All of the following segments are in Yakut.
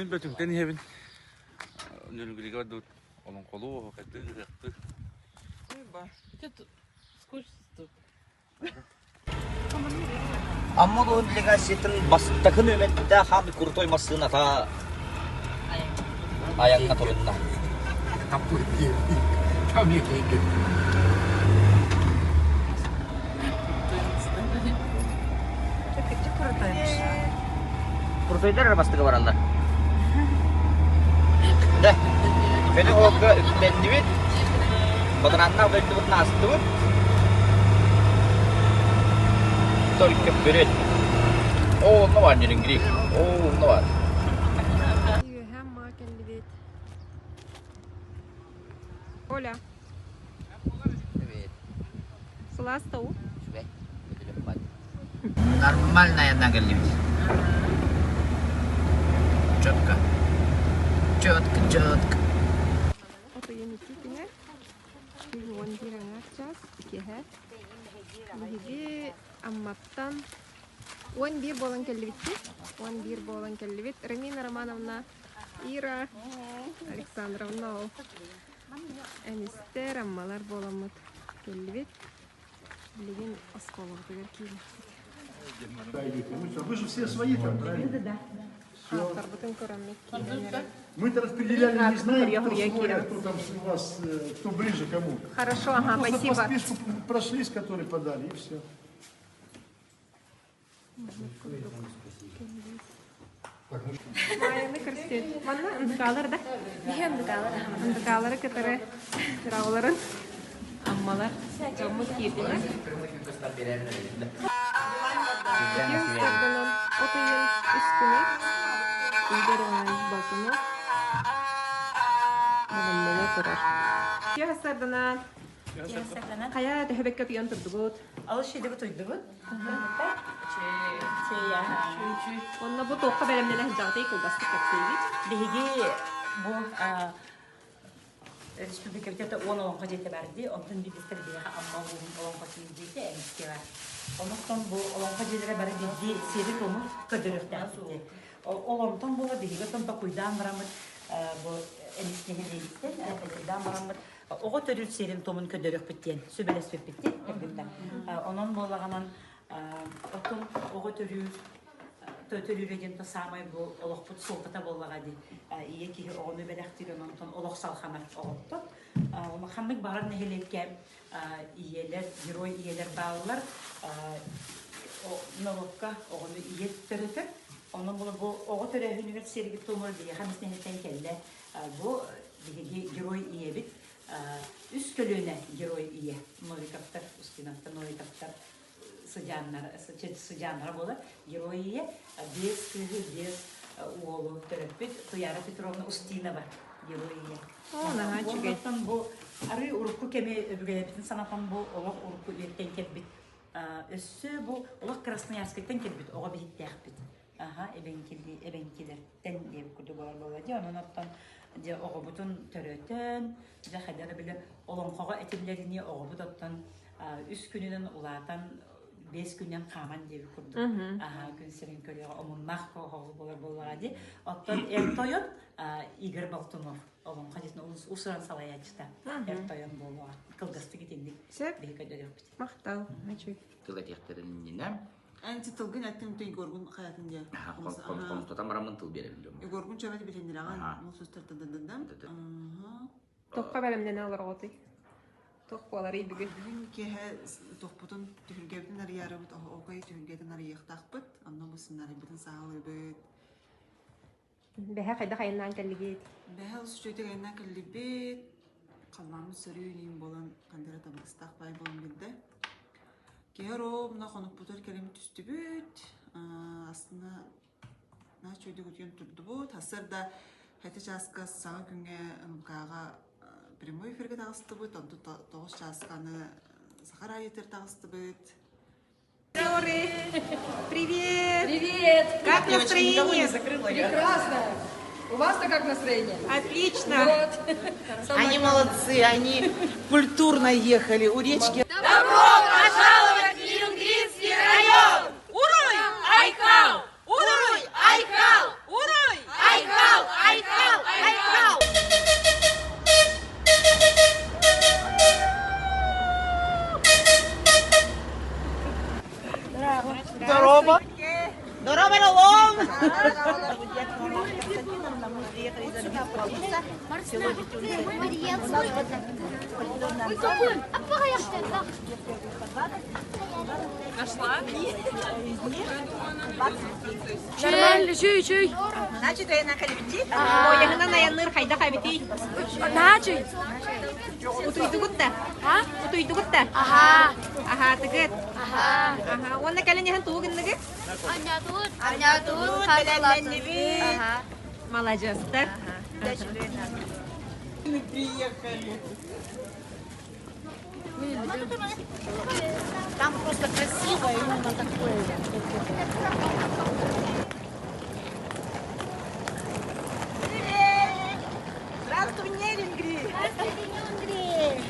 Мин Бөтүҥтэн иһэбин. Нөрүгүрүгэ бардыбыт. Олоҥхолуу, оһуохайдыы, ыһыахтыы. Амма улууһун делегациятын бастакы нүөмэрдээх хаамыы крутой массыыната айаҥҥа турунна. Крутойдар эрэ бастакы бараллар. Да, көнө уолга үктэннибит, бадарааннаах дойдубутун аастыбыт. Только вперед. Оо, онно баар Нерюнгри. Оо, онно баар. Үөһэ Аммаҕа кэллибит. Оля. Привет. Сылаас да уу? Үчүгэй. Нормальная кэллибит. Четко. Четко, четко. От ыйын икки күнэ, 11 аҥаар чаас, киэһэ. Биһиги Амматтан 11 буолан кэллибит 11 буолан кэллибит. Рамина Романовна, Ира Александровна ол эмистэр, аммалар буоламмыт кэллибит. Билигин оскуолабытыгар киириэхпит. Вы же все свои там, правильно? Да. Ааттарбытын көрөммүт киирэн эрэ. Мы-то распределяли, не знаем, кто свой, а кто там у вас, кто ближе кому. Хорошо, ага, Просто спасибо. по списку прошлись, которые подали, и все. Майаны көрсүөт. Манна ындыкаалар да? Ындыкаалары кытары тырааларын аммалар дьоммут киирдилэр. Үтүө саргынан от ыйын үс күнэ Игорь Иванович Болтунов баламнана турар. Үтүө саргынан хайа төһөбөккө утуйан турдугут? Алыс шедеги туйдубут. Онно бу туохха бэлэмнэнэ сылдьаҕытый кылгастык кэпсиибит. Биһиги бу республикабыт уон олоҥхо дьиэтэ бар дии, онтон биирдэстэр биһиэхэ Амма улууһун олоҥхотун дьиэтэ эмискэ бар. Онон бу олоҥхо дьиэлэрэ бары биирдии сиэри-туому көрдөрүөхтээхпит. Ол онтон буола биһиги оттон токуйдаан бараммыт бу эмис нэһилиэгиттэн токуйдаан бараммыт оҕо төрүүр сиэрин-туомун көрдөрүөхпүт диэн сүбэлэспиппит диэн кэлбиттэр. Онон буоллаҕынан оттон оҕо төрүүр төрүүрэ диэн то саамай бу олохпут суолтата буоллаҕа дии. Ийэ киһи оҕону бэлэхтиир, онтон олох салҕанар оҕоттон. Ханнык баҕарар нэһилиэккэ ийэлэр, герой ийэлэр бааллар. Норуокка оҕону ийэ төрөтөр. Онон бу оҕо төрөөһүнүгэр сиэригит туомура биһиэхэ эмис нэһилиэктэн кэллэ. Бу биһиги герой ийэбит үс көлүөнэ герой ийэ Новиковтар, Устиновтар, Новиковтар сыдьааннара, сыдьааннара буолар. Герой ийэ биэс кыыһы, биэс уолу төрөппүт Туяра Петровна Устинова герой ийэ. Оо, наһаа үчүгэй. Онтон бу арыы урукку кэми өбүгэлэрбитин санатан бу олох урукку үйэттэн кэлбит өссө бу олох Красноярскайтан кэлбит оҕо биһиктээхпит. Аха, эбэҥкили, эбэҥкилэртэн диэбит курдук буолар буолла дии. Онон оттон дьэ оҕобутун төрөтөн, дьэ хайдах да били олоҥхоҕо этиллэринии оҕобут оттон үс күнүнэн улаатан биэс күнүнэн хааман диэбит курдук аха күн сирин көрүөҕэ омуннаах оҕо буолар буоллаҕа дии. Оттон эр тойон Игорь Болтунов олоҥхо дьиэтин уус-уран салайааччыта эр тойон буолуоҕа. Кылгастык итинник Сөп. биһиги көрдөрүөхпүт. Махтал. Үчүгэй. Тыл этиэхтэрин иннинэ Эн тылгын эттим ты Егоргун хаятын диye. Хомустатан бараммын тыл биэрэбин дьоммор. Егоргун чөбөт билиннираҕын. Мусустар дандандам. Тохха бэлэмнэнэ олорҕотуй? Тох буоларый бүгүн? Бүгүн киэһэ тохпутун түһүлгэбитин арыйаарыбыт, оһоокой түһүлгэтин арыйыахтаахпыт. Онно бу сценарийбытын саҕалыыбыт. Бэһэ хайдах айаннаан кэллигит? Бэһэ үчүгэйдик айаннаан кэллибит. Халлааммыт сөрүүн иин буолан ханна эрэ табыгастаах баай буолан биэрдэ. Киһи ровно хонукпутугар кэлин түстүбүт. Астына наһаа үчүгэйдик утуйан турдубут. Сарсыарда хэти чааска саҥа күҥҥэ МК-ҕа прямой эфиргэ таҕыстыбыт. Онтон 9 чааска аны Саха радиотыгар таҕыстыбыт. Привет! Привет! Как настроение? Прекрасно! У вас-то как настроение? Отлично! Вот. Они молодцы, они культурно ехали у речки. Добро пожаловать в Нерюнгринский район! Уруй! Айхал! Уруй! Айхал! Уруй! Айхал! Село Бетюнское. У нас фольклорный ансамбль. Нашла? Нормально, чүй, чүй. Значит, айна калбити. Поеһынан айанныыр хайдах эбитий? Наачый. Утуйдугут да? А? Утуйдугут да? Аха. Аһаатыгыт? Аха. Аха. Уонна кэлин иһэн тугу гынныгыт? Анньатуут. Анньатуут, бэлэмнэннибит. Маладьыастар. Мы приехали. Там просто красиво, именно такое. Привет! Здравствуй, Нерингри! Здравствуйте, Нюнгри!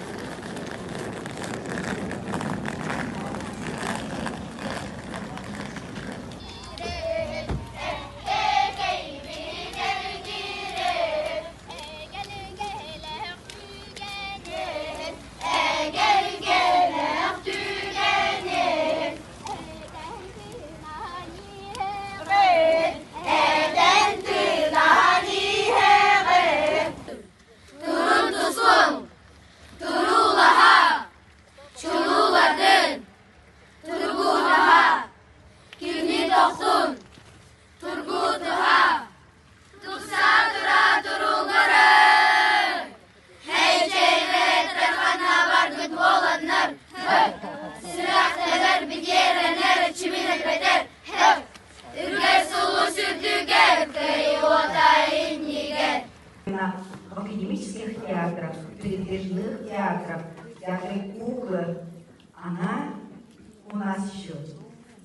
Академических театров, передвижных театров, театры куклы. Она у нас еще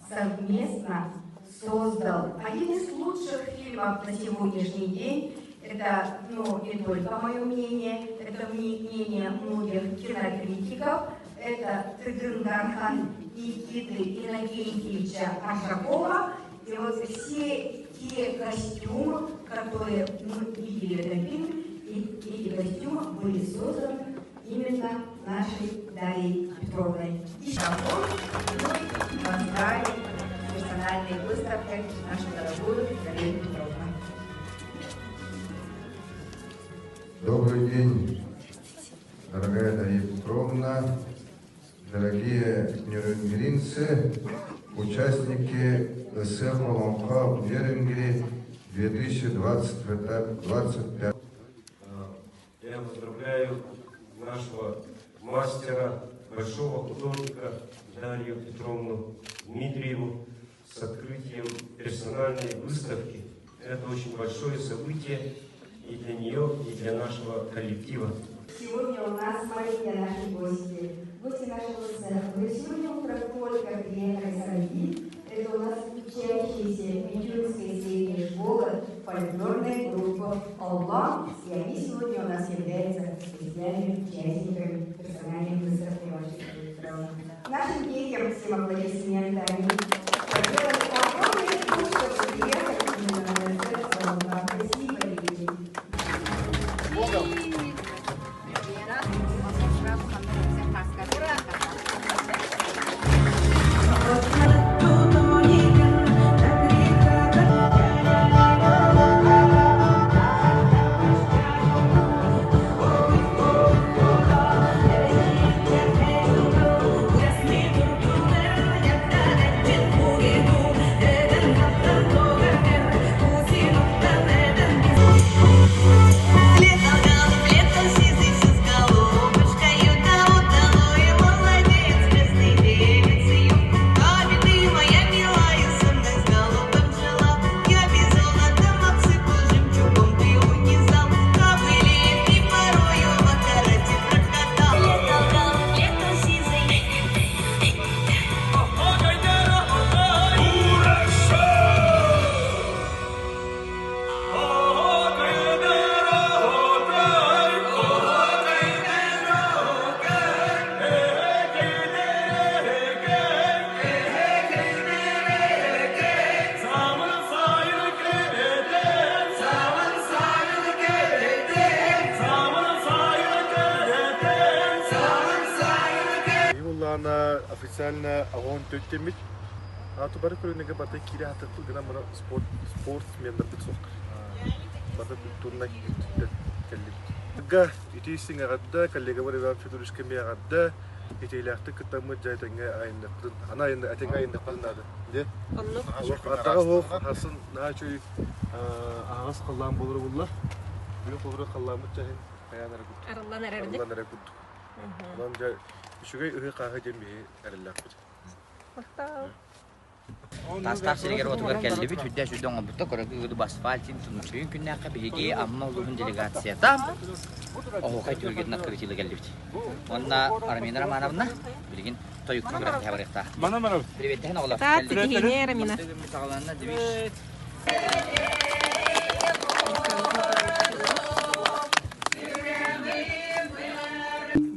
совместно создал один из лучших фильмов на сегодняшний день. Это, ну, не только мое мнение, это мнение многих кинокритиков. Это Тыгын Дархан Никиты Иннокентьевича Аршакова. И вот все те костюмы, которые мы видели в этом фильме, и эти костюмы были созданы именно нашей Дарьей Петровной. И мы поздравим персональной выставкой нашу дорогую Дарью Петровну. Добрый день, дорогая Дарья Петровна, дорогие нерюнгринцы, участники Ыһыах Олоҥхо Нерюнгри 2025. Я поздравляю нашего мастера, большого художника Дарью Петровну Дмитриеву с открытием персональной выставки. Это очень большое событие и для нее, и для нашего коллектива. Сегодня у нас маленькие наши гости. Гости нашего цеха. Мы сегодня утром только приехали с России. Это у нас учащиеся Мичуринской средней школы фольклорной группы «Аллах». И они сегодня у нас являются гостями, участниками персональной выставки вашей Нашим детям всем аплодисменты. Они проделали огромный труд, чтобы приехать именно на этот «Аллах». Спасибо, дети. Буоллаҕына официально огонь төттеммит. А то бары көрүнүгэ барыта киирэ хатыппыт гынан мына спорт спортсменнарбыт суохтар. Барыта культурнай өттүттэн кэллибит. Га итии эҕэрдэ, коллегабар Иван Федоровичка эмиэ эҕэрдэ. Итиилээхтик кыттаммыт дьэ этэҥҥэ айанныахпытын, аны айанны этэҥҥэ айанныахпытын наада. Дьэ. Оннук. Ардаҕа суох, сарсын наһаа үчүгэй аһаҕас халлаан буолара булла. Бүгүн холобура халлааммыт чаһын хайаан эрэ курдук. Арыллан эрэрдик. Арыллан эрэ курдук. Онон дьэ үчүгэй ыһыы-хааһы диэн биһи эрэллээхпит. Махтал. Таастаах сиригэр-уотугар кэллибит, сүрдээх сүрдэ оҥорбуттар, көрөргө асфальтин туннуксуйун күннээххэ биһиги Амма улууһун делегацията оһуохай түһүлгэтин открытиела кэллибит. Уонна Рамина Романовна билигин тойукка күрэхтэһэ барыахтаах. Приветтэһин оҕолор. Таат ситиһиини Рамина. Саҕаланна движ.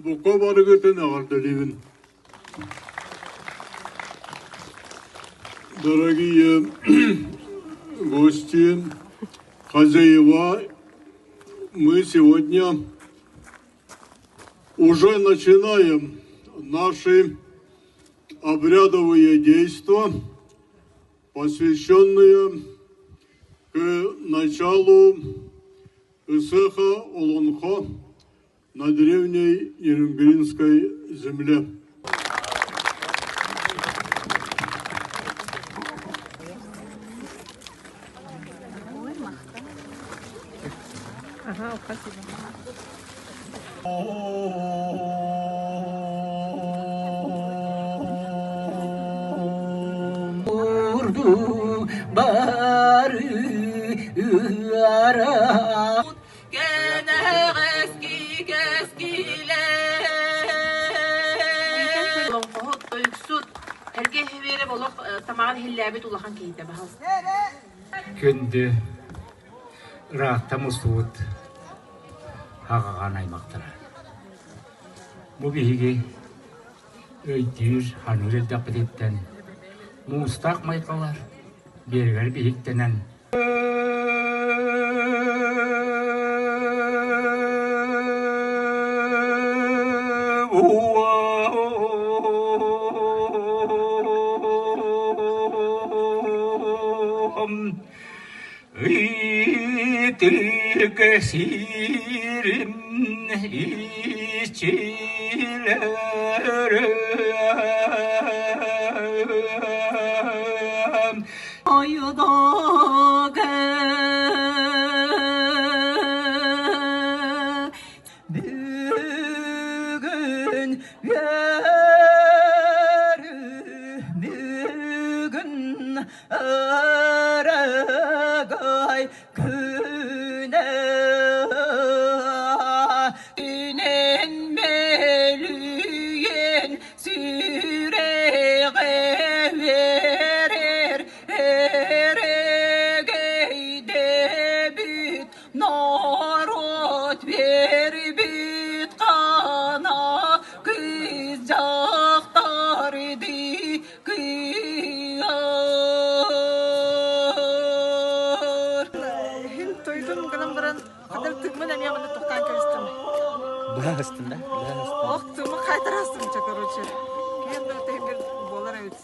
Бука барыгытын эҕэрдэлиибин. Дорогие гости, хозяева, мы сегодня уже начинаем наши обрядовые действия, посвященные к началу Исеха Олонхо на древней Иренгринской земле. Ага, спасибо. Олоҥхоһут, тойуксут, эргэ иһибиэрэп олох тамаҕын иһиллээбит улахан киһитэ баһыл. Күндү ыраахта мустубут аҕаҕан аймахтара. Бу биһиги өйдүүр, ханыыр эрдэхпититтэн муустаах майкалар биэригэр биһиктэнэн Ытык сирим иччилэрэ Бүгүн үөрүү, бүгүн өрөгөй күнэ. Үнэн мөлүйүөн сүрэҕэ үөрэр Өрөгөйдөбүт норуот үөрбүт хана кыыс дьахтар Иһин тойдун гынан баран хадыр тыгмын эмиэ манна тохтоон кэбистим. Быһа ыстын да? Быһа ыстын. Ох, тыгмын хайтарастым ча, короче. Киһи да тэһигэр буолар эбит.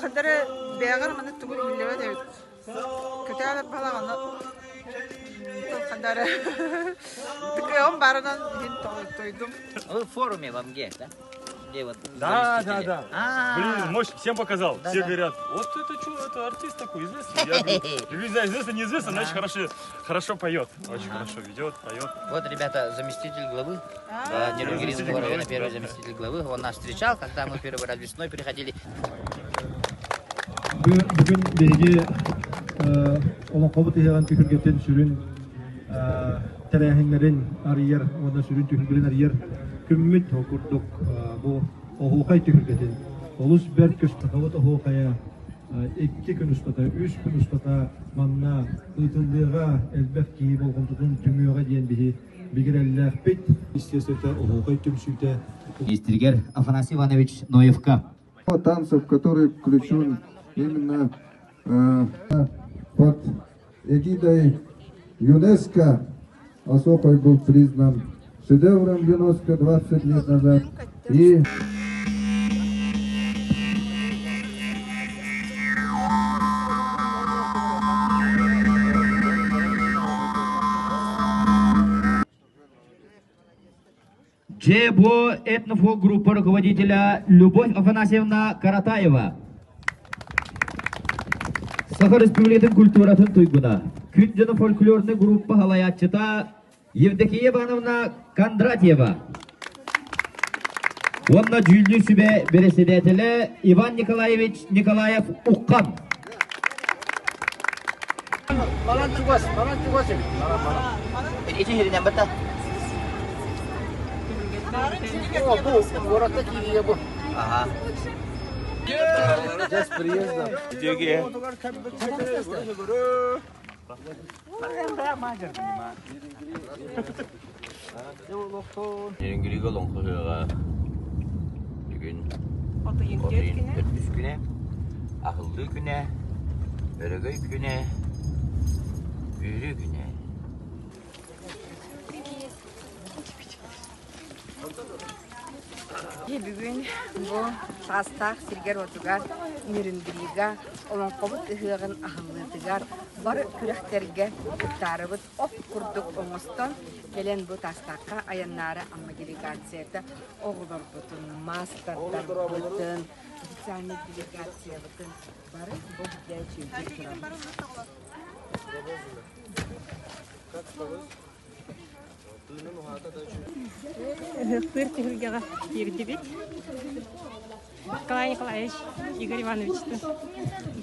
Хадары бэҕэр манна тугун иһиллибэт эбит. Көтөөлөр балаҕана хадары тыкыам барынан иһин тойдум. Вы в форуме в Амге, да? Где вот Да, да, заместители? да. А, Блин, мощь, всем показал. Да, Все да. говорят, вот это что, это артист такой известный. Я говорю, не знаю, известный, неизвестный, но очень хорошо, хорошо поет. Очень хорошо ведет, поет. Вот, ребята, заместитель главы Нерюнгринского Заместитель района, главы, первый да. заместитель главы. Он нас встречал, когда мы первый раз весной приходили. Бүгүн биһиги олоҥхобут ыһыаҕын түһүлгэтин сүрүн тэрээһиннэрин арыйар уонна сүрүн түһүлгэлэрин арыйар күммүт ол курдук бу оһуохай түһүлгэтин олус бэрт көстөкөбүт оһуохайа икки күн устата, үс күн устата манна ыытыллыаҕа элбэх киһи болҕомтотун түмүөҕэ диэн биһи бигэрэллээхпит. Естественно, оһуохай түмсүүтэ. Министригэр Афанасий Иванович Ноевка. Танцев, который включен именно под эгидой ЮНЕСКО. Оһуохай был признан шедевром ЮНЕСКО 20 лет назад. И Дьэ, бу этнофолк группа руководителя Любовь Афанасьевна Каратаева. Саха Республикатын культуратын туйгуна, Күн дьоно фольклорный группа салайааччыта Евдокия Ивановна Кондратьева. Уонна дьүүллүүр сүбэ бэрэссэдээтэлэ Иван Николаевич Николаев Уххан. Манан чугас, манан чугас эбит. Манан, манан. Ити сиринэн бата. О, бу, куоракка киириигэ бу. Ага. Сейчас приездом. Үтүөгэ. Нерюнгригэ олоҥхо ыһыаҕа бүгүн от ыйын төрдүс күнэ, аһыллыы күнэ, өрөгөй күнэ, үөрүү күнэ. Бүгүн бу саастаах сиргэр-уотугар Нерюнгрига олоҥхобут ыһыаҕын аһыллыытыгар бары күрэхтэргэ кыттаарыбыт ох курдук оҥостон кэлэн бу Таастаахха айаннаары Амма делегацията оҕолорбутун, маастардарбытын, официальнай делегациябытын бары бу дьэ турабыт. Ыһыахтыыр түһүлгэҕэ киирдибит. Николай Николаевич Игорь Ивановичтын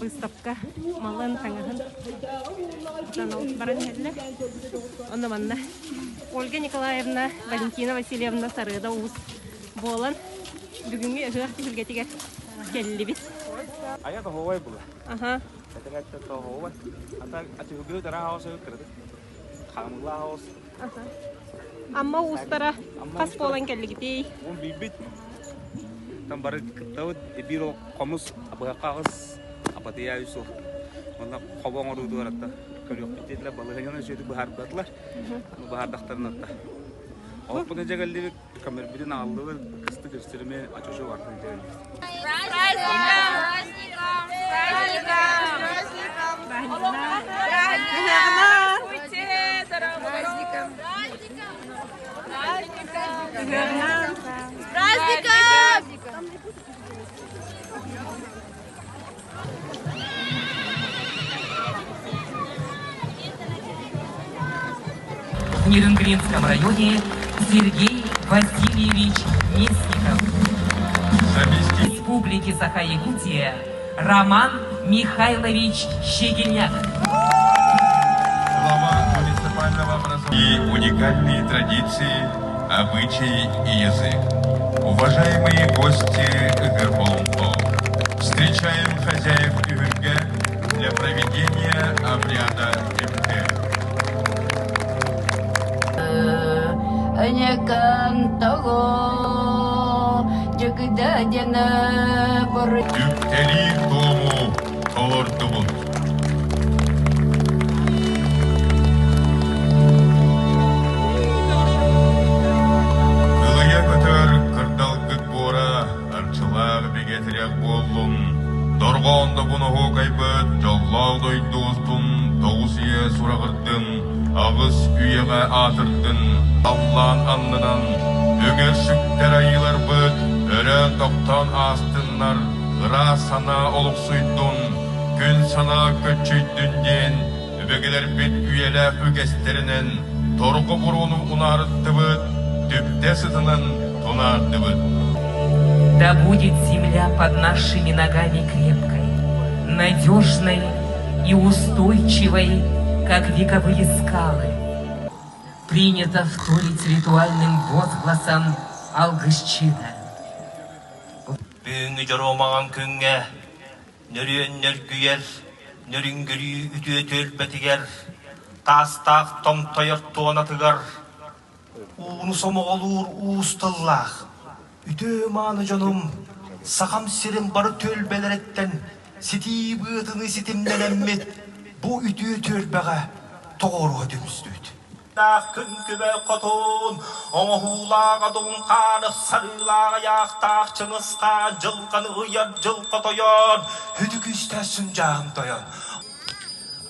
быыстапка малын таҥаһын баран иһэллэр. Онно манна Ольга Николаевна, Валентина Васильевна Сарыада Уус буолан бүгүҥҥү ыһыах түһүлгэтигэр кэллибит. Айа тоһуой була. Аха. Этэ тоһуой. Ата атыгы тараһа осой кырды. Хаамылаах оҕус. Амма уустара хас буолан кэллигитий? Уон билбит. Там бары кыттабыт биир ол хомус абыһахха аҕыс апатыйа үс ол. Онно хобо оҥоруутугар атта көрүөхпүт диэтилэр балыһанньаны үчүгэйдик быһаарбатылар. Быһаардахтарын атта. Олохпутун дьэгэллибит, көмөрбүтүн аҕаллыбыт, кыстык өстөрүмэ ачучу бартын дьэгэллибит. Праздником! В Нерюнгринском районе Сергей Васильевич Местников. Республики Саха-Якутия Роман Михайлович Щегельняк. Глава муниципального образования и уникальные традиции, обычаи и язык. Уважаемые гости Герболонко, встречаем хозяев Юрге для проведения обряда МТ. Түптэлиир туому толордубут. Кылыйа көтөр кырдалгыт буора арчылаах бигэ тирэх буоллун, дорҕоондобун оһуокайбыт дьоллоох дойду устун тоҕус үйэ сураҕырдын, аҕыс үйэҕэ аатырдын, халлаан аннынан үгэр сүктэр айыыларбыт өрөөн тохтоон аастыннар, ыраас санаа олохсуйдун, күн санаа көччүйдүн диэн өбүгэлэрбит үйэлээх үгэстэринэн торҕо буруону унаарыттыбыт, түптэ сытынан тунаардыбыт. Да будет земля под нашими ногами крепкой, надежной и устойчивой, как вековые скалы. Принято вторить ритуальным возгласом Алгысчита. Бүгүҥҥү дьоруомаҕан күҥҥэ нөрүөн нөргүйэр, нөрүҥгүрүү үтүө түөлбэтигэр, таастаах томтойор туонатыгар ууну сомоҕолуур уус тыллаах, үтүө-мааны дьонум Сахам сирин бары түөлбэлэриттэн ситии быатыныы ситимнэнэммит бу үтүө түөлбэҕэ тоҕуоруһа түмүстүбүт. Күн күбэй хотун, оҥоһуулаах одун хааны, сарыылаах айаахтаах Чыҥыс хаан, дьылҕаны ыйар дьылҕа тойон, үтү күүстээх сүндьааһын тойон.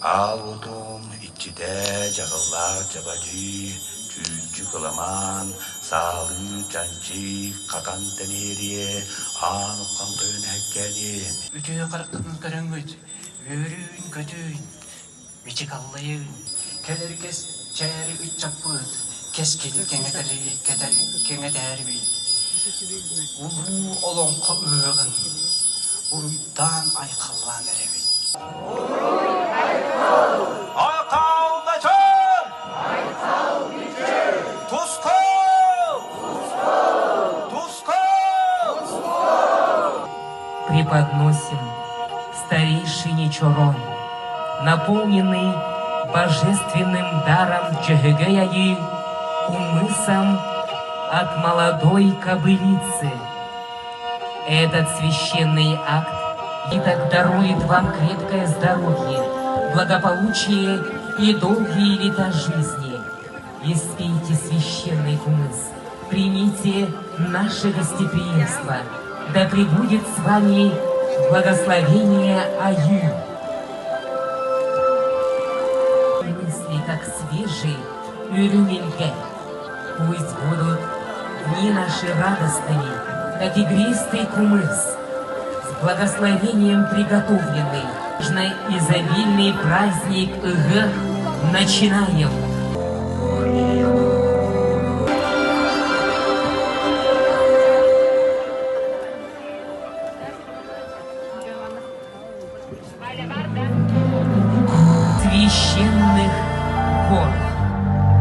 Аал уотум иччитэ дьаҕыллаах дьабадьыы, чүүччү кыламаан, Саалыы чанчыы хатан тэниэриэ, аан уххан тойон эһэккээниэ. Үтүө хараххытын көрөҥҥүт, үөрүүн-көтүүн, мичик аллайыын, кэлэр кэс чээри ыччаппыт, кэскили кэҥэтээрибит. Улуу олоҥхо ыһыаҕын уруйдаан-айхаллаан эрэбит. Акалдачан! Тускул! Тускул! Преподносим старейшине Чорон, наполненный божественным даром Джехегеяи, кумысом от молодой кобылицы. Этот священный акт и так дарует вам крепкое здоровье, благополучие и долгие лета жизни. Испейте священный кумыс, примите наше гостеприимство. Да пребудет с вами благословение Аю. Мысли, как свежий үрүмилгэ. Пусть будут дни наши радостными, как игристый кумыс, с благословением приготовленный. Изобильный праздник Ыгых начинаем! Священных гор,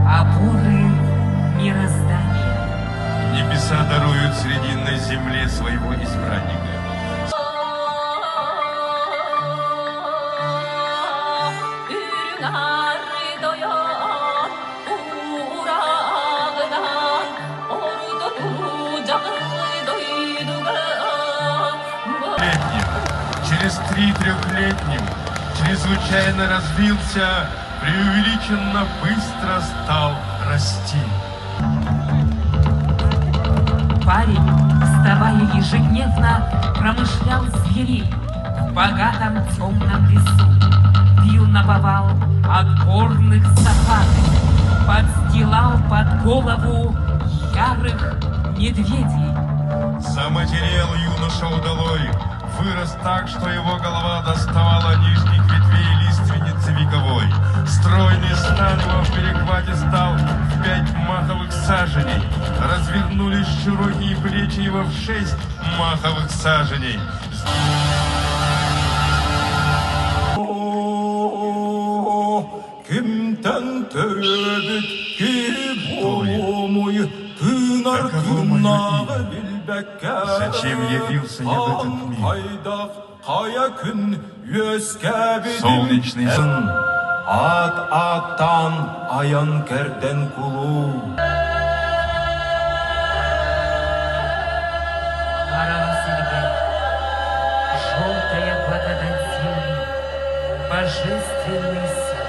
опоры мироздания. Небеса даруют срединной земле своего избранника. Летним, через три трехлетним, чрезвычайно развился, преувеличенно быстро стал расти. Парень, вставая ежедневно, промышлял зверей в богатом темном лесу. Бил наповал отборных сахатых, подстилал под голову ярых медведей. Заматерел юноша удалой, вырос так, что его голова доставала нижних ветвей лиственницы вековой. Стройный стан его в перехвате стал в пять маховых саженей. Развернулись широкие плечи его в шесть маховых саженей. Кимтэн төрөөбүт киһи буолуомуй тыынар тыыннааҕы билбэккэ Зачем явился я в этот мир? хайдах хайа күн үөскээбитим Солнечный сын. Аат ааттаан айан кэрдэн кулуу Хараҕа сиргэ желтая благодать земли, божественный сон,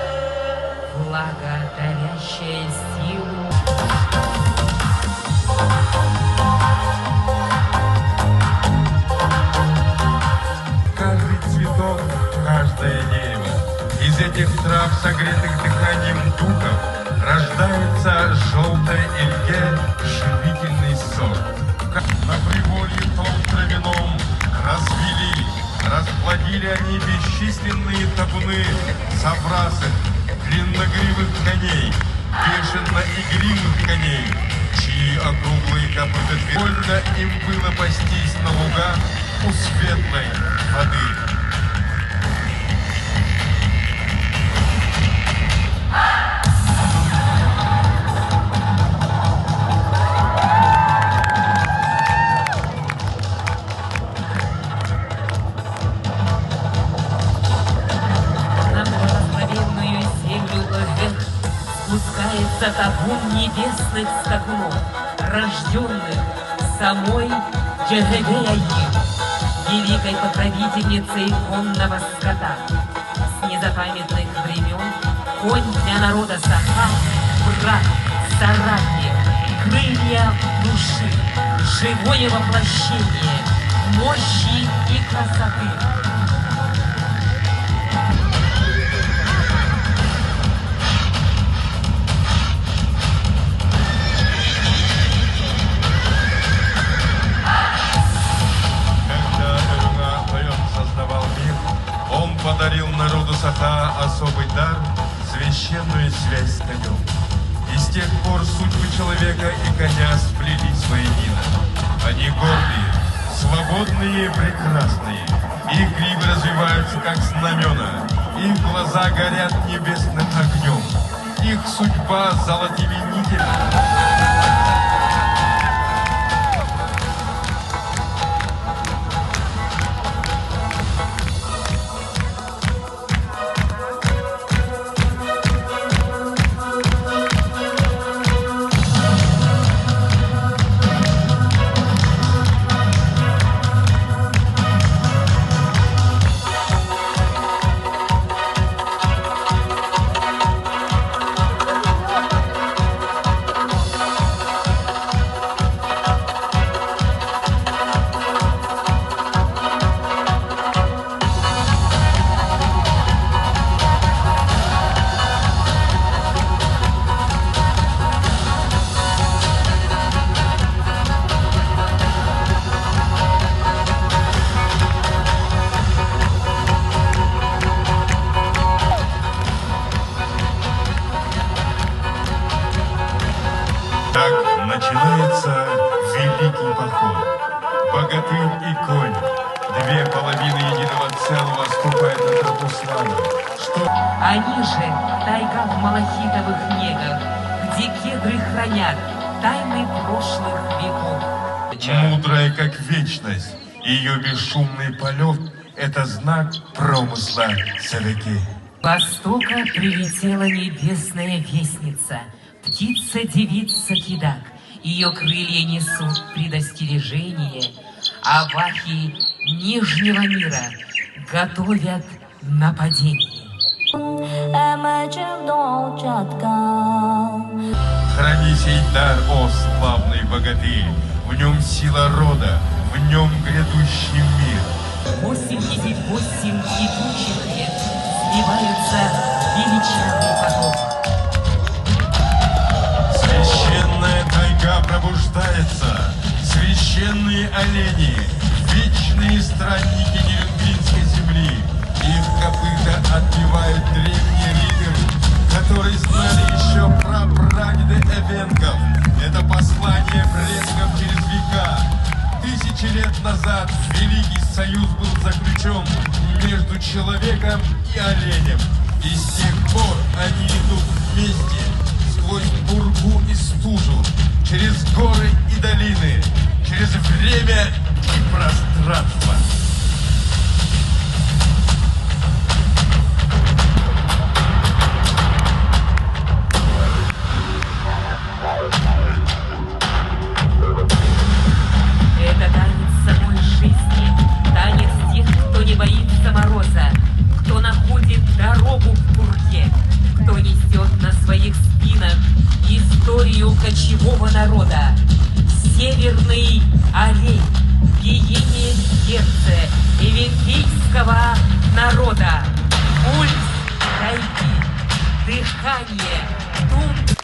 влага, дарящая силу. Каждый цветок, каждое дерево. Из этих трав, согретых дыханием духов, рождается желтая эльге живительный сок. На приволье том травяном развели, расплодили они бесчисленные табуны соврасых, длинногривых коней, бешено-игривых коней, чьи округлые копыта вольно им было пастись на лугах у светлой воды. На благословенную землю Эгех спускается табун небесных скакунов, рожденных самой Джегегеей, великой покровительницей конного скота. С незапамятных времен конь для народа Саха – брат, соратник, крылья души, живое воплощение мощи и красоты. тех пор судьбы человека и коня сплелись воедино. Они гордые, свободные и прекрасные. Их гривы развиваются, как знамена. Их глаза горят небесным огнем. Их судьба золотыми нитями. Так начинается великий поход. Богатырь и конь, две половины единого целого ступают на тропу славы. Что... Они же тайга в малахитовых негах, где кедры хранят тайны прошлых веков. Мудрая, как вечность, ее бесшумный полет – это знак промысла Савики. Востока прилетела небесная вестница, птица-девица Кидак. Ее крылья несут предостережение, а вахи Нижнего мира готовят нападение. Храни сей дар, о славный богатырь, в нем сила рода, в нем грядущий мир. 88 текучих лет сливаются в величавый поток. Священная тайга пробуждается, священные олени, вечные странники Нерюнгринской земли. Их копыта отбивают древний ритм, который знали еще прапрадеды эвенков. Это послание предков через века. Тысячи лет назад Великий Союз был заключен между человеком и оленем. И с тех пор они идут вместе сквозь пургу и стужу, через горы и долины, через время и пространство. Это танец самой жизни, танец тех, кто не боится мороза, кто находит дорогу в пурге, кто несет на своих спинах историю кочевого народа. Северный олень, биение сердце эвенкийского народа. Пульс тайги, дыхание тундры.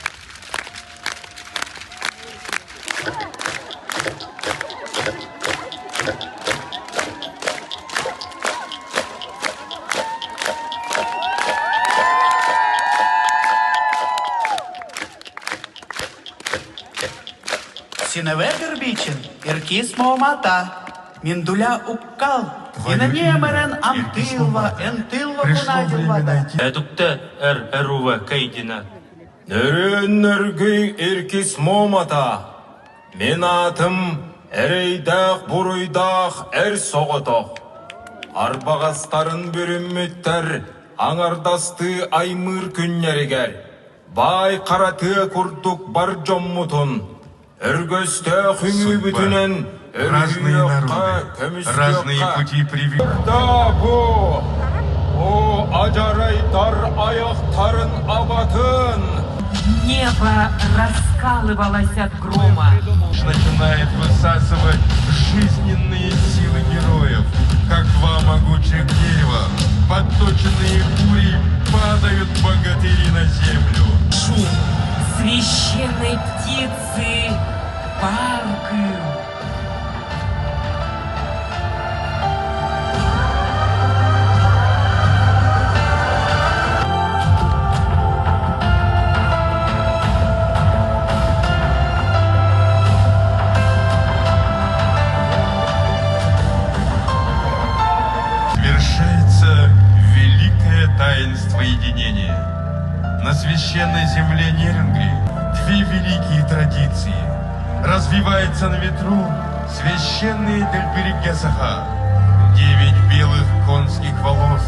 Синеве Дербичин, Иркис Моомата, Миндуля Уккал, Инанемерен Амтылва, Энтылва Кунадилвада. Эдукте эр эруве кейдина. Нөрүн-нөргүй Иркис Момата. Мин аатым эрэйдээх буруйдаах эр соҕотох. Арбаҕастарын бүрүммүттэр аҥардастыы аймыыр күннэригэр баай хара тыа курдук бар дьоммутун өргөстөөх үҥүүбүтүнэн Разные өрүһүйүөххэ, народы, разные көмүскүөххэ. пути привели. Да бу, о адьарайдар айахтарын абатын. Небо раскалывалось от грома. Начинает высасывать жизненные силы героев, как два могучих дерева, подточенные бурей, падают богатыри на землю. Шум священной птицы Баргы. традиции. Развивается на ветру священные Дельберегесаха. Девять белых конских волос,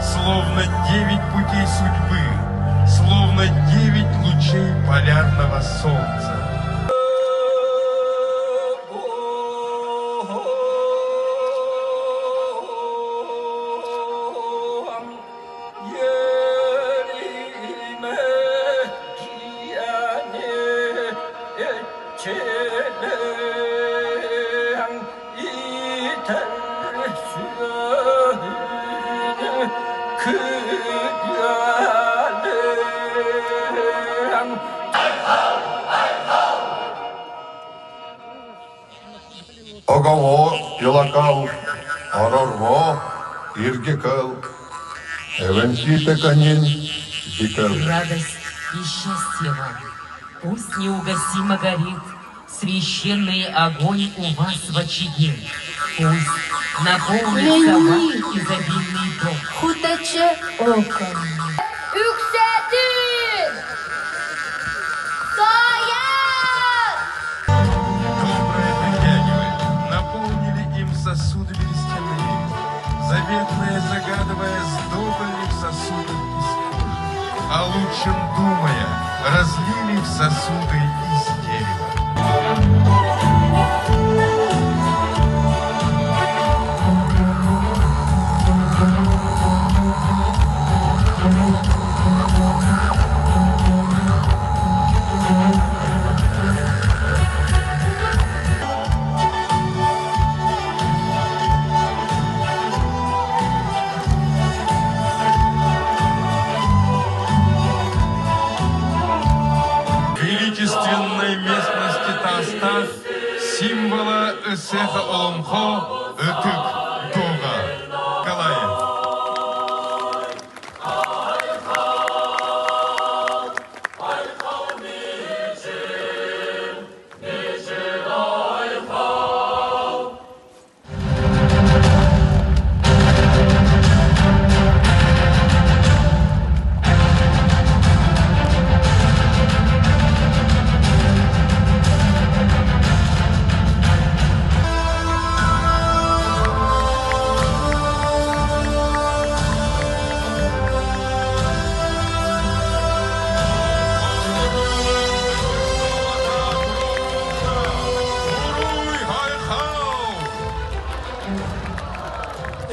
словно девять путей судьбы, словно девять лучей полярного солнца. Огово Илакал, Арорво, Иргикал, Эвенсита Канин, Дикал. Радость и счастье вам! Пусть неугасимо горит священный огонь у вас в очаге. Пусть наполнится ваш изобильный дом. Хутачы окон. Үксэтин! Тояр! Доброе притягивает, наполнили им сосуды берестяные, заветное загадывая, сдобрили в сосудах из кожи, о лучшем думая, разлили в сосуды из дерева. Величественной местности Таастаах символа Ысыаха Олоҥхо Ытык Дуоҕа Николаев.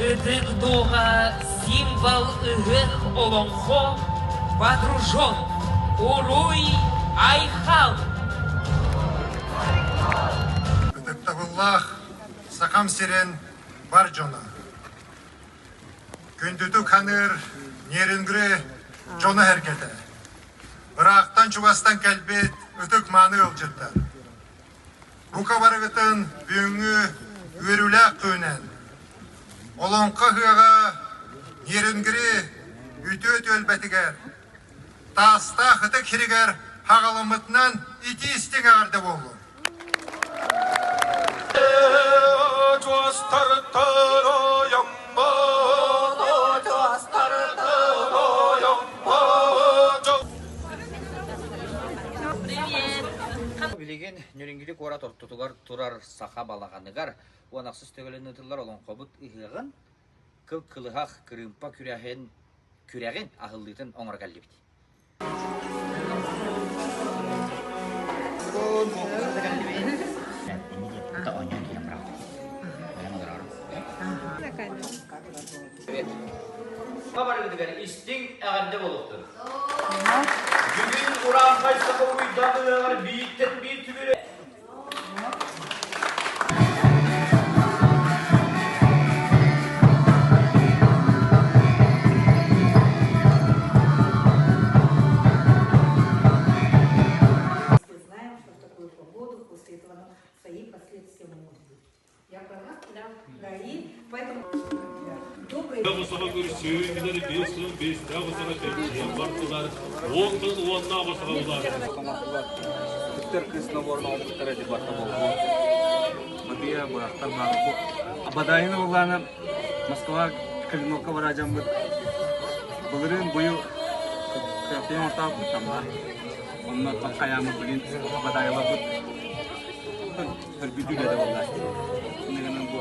Ытык дуоҕа символ ыһыах олоҥхо водружен Уруй Айхал! Ытыктабыллаах Сахам сирин бар дьоно! Күндүтүк ханыыр Нерюнгри дьоно-сэргэтэ! Ыраахтан-чугастан кэлбит ытык-мааны ыалдьыттар! Бука барыгытын бүгүҥҥү үөрүүлээх күнүнэн Олоҥхо ыһыаҕа Нерюнгри үтүө түөлбэтигэр, Таастаах ытык сиригэр хаҕаламмытынан итии-истиҥ эҕэрдэ буоллун! Билигин Ньүрүҥгүлү куорат ортотугар турар саха балаҕаныгар уон ахсыс төгүлүн ыытыллар олоҥхобут ыһыаҕын кыл кылыһах кырыымпа күрэһин күрэҕин аһыллыытын оҥоро кэллибит. Барыгытыгар истиҥ эҕэрдэ буолуохтун. Бүгүн урааҥхай саха уруйдаах ыһыаҕар бииртэн биир түбүрэ Знаем, что в такую погоду после этого свои последствия могут быть. Я права? Да. Да, и поэтому добрый... Түктэр кыыс нобуорун оҥорбуттара ити барта буолбут. Батыйа бырахтар бу Абадайын уоллаана Москва Калиновка бараадьаммыт былырыын быйыл кыахтыйан ортаабыт тамма. Онно хайааммыт билин бадаайыларбыт өргүтүү үлэтэ буолла. Иннигинэн бу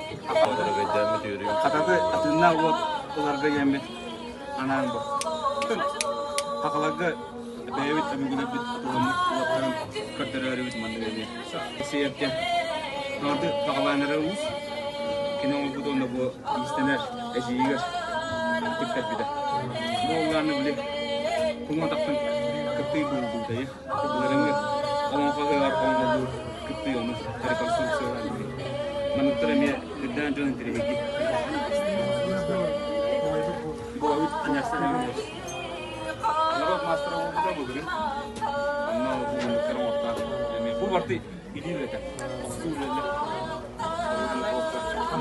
хататы атыннаах уот ыларга диэммит анаан бу. Хахаларга бэйэбит өбүгэлэрбит туламмыт уоттарын көрдөрөөрүбүт маннык эмиэ. Сиэргэ Норды саҕалаан эрэр уус. Кини оҥорбут уонна бу иистэнэр эдьиийигэр тиктэрбитэ. Бу уоллааны били кумуотахтан кыттыы буолбутай. Былырыҥҥы олоҥхо ыһыаҕар оҥоһуллуу кыттыы ону реконструкциялаан Манныктар эмиэ үрдээн дьон интэриэһиргии. Буолабыт аньарсан Народ мастера буолбута былырын. Онно бу оҥортоох. Бу барты илии үлэтэ. Охсуу үлэлэр.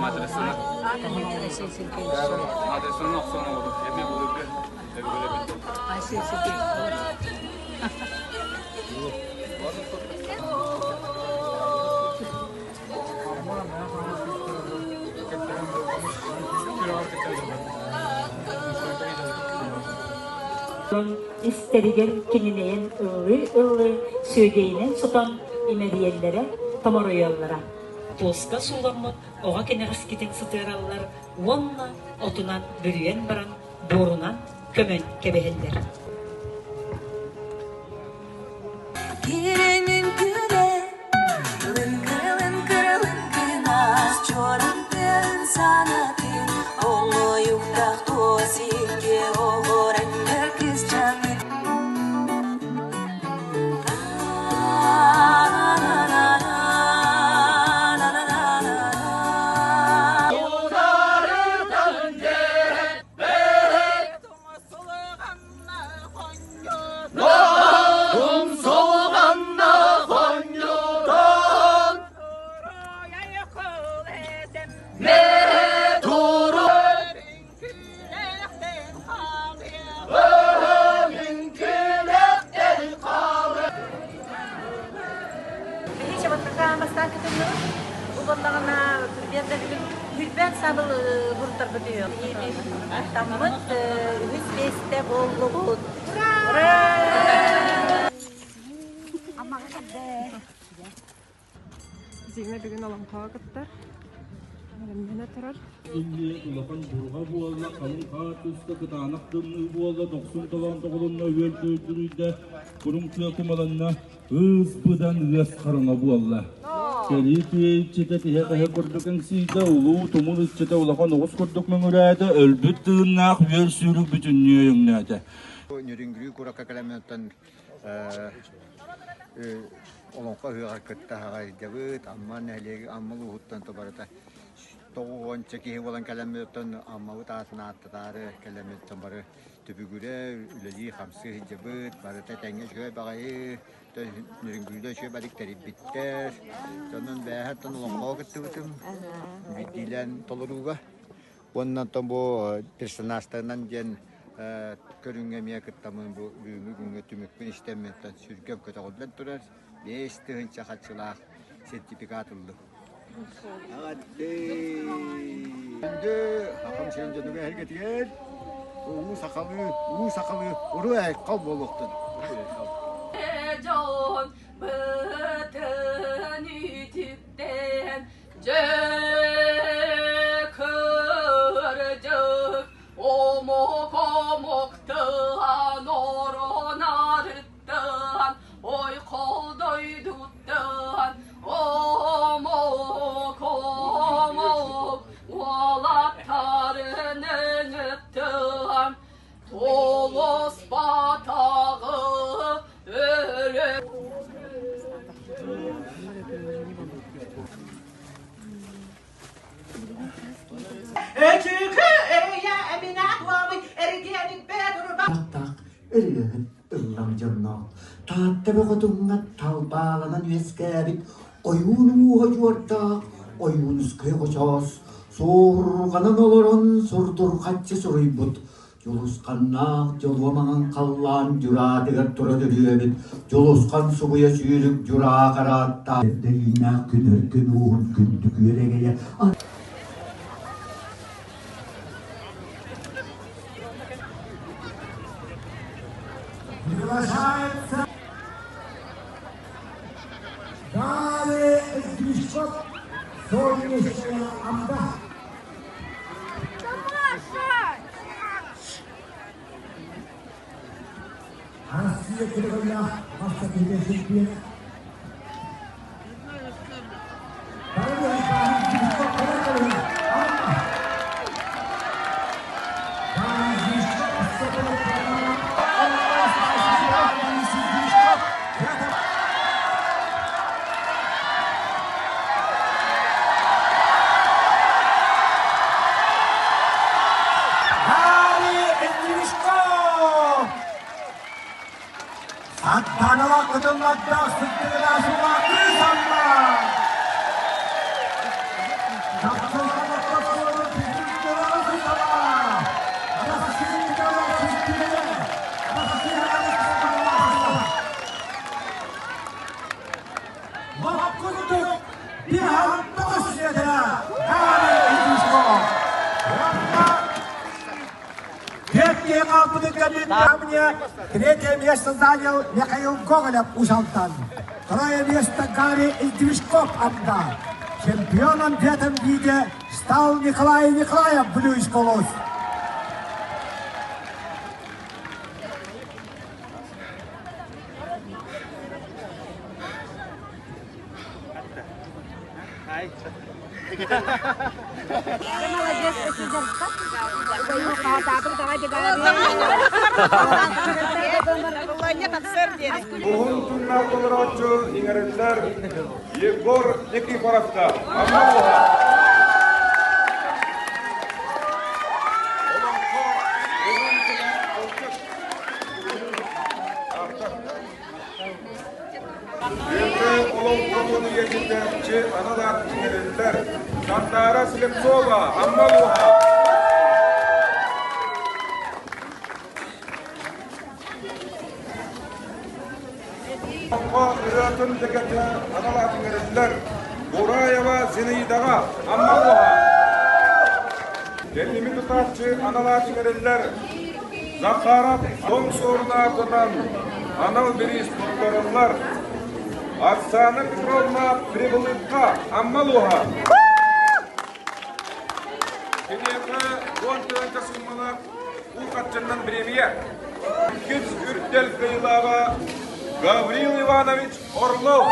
Матрасына. Матрасына охсон оҥорбут. Эмиэ былыргы өбүгэлэрбит Истэригэр кининэйэн ыллыы-ыллыы сүөгэйинэн сотон имэрийэллэрэ, томоруйаллара. Туоска сууламмыт оҕо кэнэҕэскитин сытыараллар уонна отунан бүрүйэн баран буорунан көмөн кэбиһэллэр. Кииринин күнэ, лыҥкырылын кынаас, чуорун тыын санатын, оҥоойуктаах туос иһикке оҕорон көр кысчаҥын. Умсулҕанна хонньутан Бастаан кытынныбыт. Убаллаҕына Түрбээн сабыл буртарбыт үһү. Аттаммыт үһүс миэстэ буоллубут. Ура! Зима бүгүн олоҥхоҕо кыттар. Бэлэмнэнэ турар. Инни улахан бурҕа буолла, халыҥ хаар түстэ, кытаанах тымныы буолла, дохсун толоон тоҕулунна, үөл дүйдэ, куруҥ тыа кумаланна, Ыыс быдан ыас хараҥа буолла. Кэлии түө иччитэ тиһэх эһэ курдук эҥсийдэ, улуу тумул иччитэ улахан оҕус курдук мөҥүрээтэ, өлбүт тыыннаах үөл сүүрүк бүтүннүү өйөҥнөөтө. Ньүрүҥгүрүү куоракка кэлэммиттэн олоҥхо ыһыаҕар кытта аҕайдыбыт. Амма нэһилиэги Амма улууһуттан то барыта тоҕуонча киһи буолан кэлэммиттэн Аммабыт аатын ааттатаары кэлэммиттэн бары түбүгүрэ үлэлии-хамсыы сылдьабыт, барыта тэҥҥэ үчүгэй баҕайы, Нөрүҥгүрүдэ үчүгэй барык тэрийбиттэр. Дьонун бээһэттэн олоҥхоҕо кыттыбытым, биирдиилээн толорууга. Уонна оттон бу персонажтарынан диэн көрүҥҥэ эмиэ кыттаммын бу бүгүҥҥү күҥҥэ түмүкпүн истэммин сүргэм көтөҕүллэн турар 5000 харчылаах сертификат ыллым. Күндү Сахам сирин дьонугар эһэргэтигэр уу сахалыы, уу сахалыы уруу айхал буолуохтун. Дьон бытын үтүктэн дьэ кырдьык омок омоктыан оронарыттан ой холдойдуттан омок омок уолаттарын ыҥыттан толос батаҕы өлө Өчүкү өйө эминээх уолуй эргиэнин бэдурба Ырыаһыт ыллам дьонноох, Таатта бөҕөтүҥҥэ талбааланан үөскээбит ойуун ууһа дьуордаах Ойуунускай оҕочоос суорҕанан олорон сурдурҕаччы суруйбут Дьулусханнаах дьолуо маҥан халлаан дьураатыгар тура төрүөбүт Дьулусхан субуйа сүүрүк дьураа харааттаах Эрдэйиинээх күн өркөн ууһун күндү күөрэгэйэ Приглашается. Галя Сдвижков, Солнечная Амда. Россия кыргыллаах бастакы чемпион. Саттанала кытыллардаах сыттыгына сула кыыс Амма! Третье место занял Михаил Гоголев Узалтан. Второе место Гарри Издвижков Амда. Чемпионом в этом виде стал Николай Николаев Блюйсколос. Уһун туннаах толорооччу иҥэриллэр Егор Никифоровка Амма улууһа. Олоҥхо уһун тыла ылдьыт. Бүөтэ олоҥхотун үйэтитээччи анал аат иҥэриллэр Сандаара Слепцова Амма улууһа. Олоҥхо ырыатын дэгэтэ анал аат иҥэриллэр Бураева Зинаидаҕа Амма улууһа. Тэтими тутааччы анал аат иҥэриллэр Захаров тоҥ суорунаатынан анал бириис туттарыллар. Оксана Петровна Прибылыкка Амма улууһа. Киниэхэ 10 тыһыынча суумалаах уу харчыннан бириэмийэ. Иккис үрдэл кыайыылааҕа Гаврил Иванович Орлов.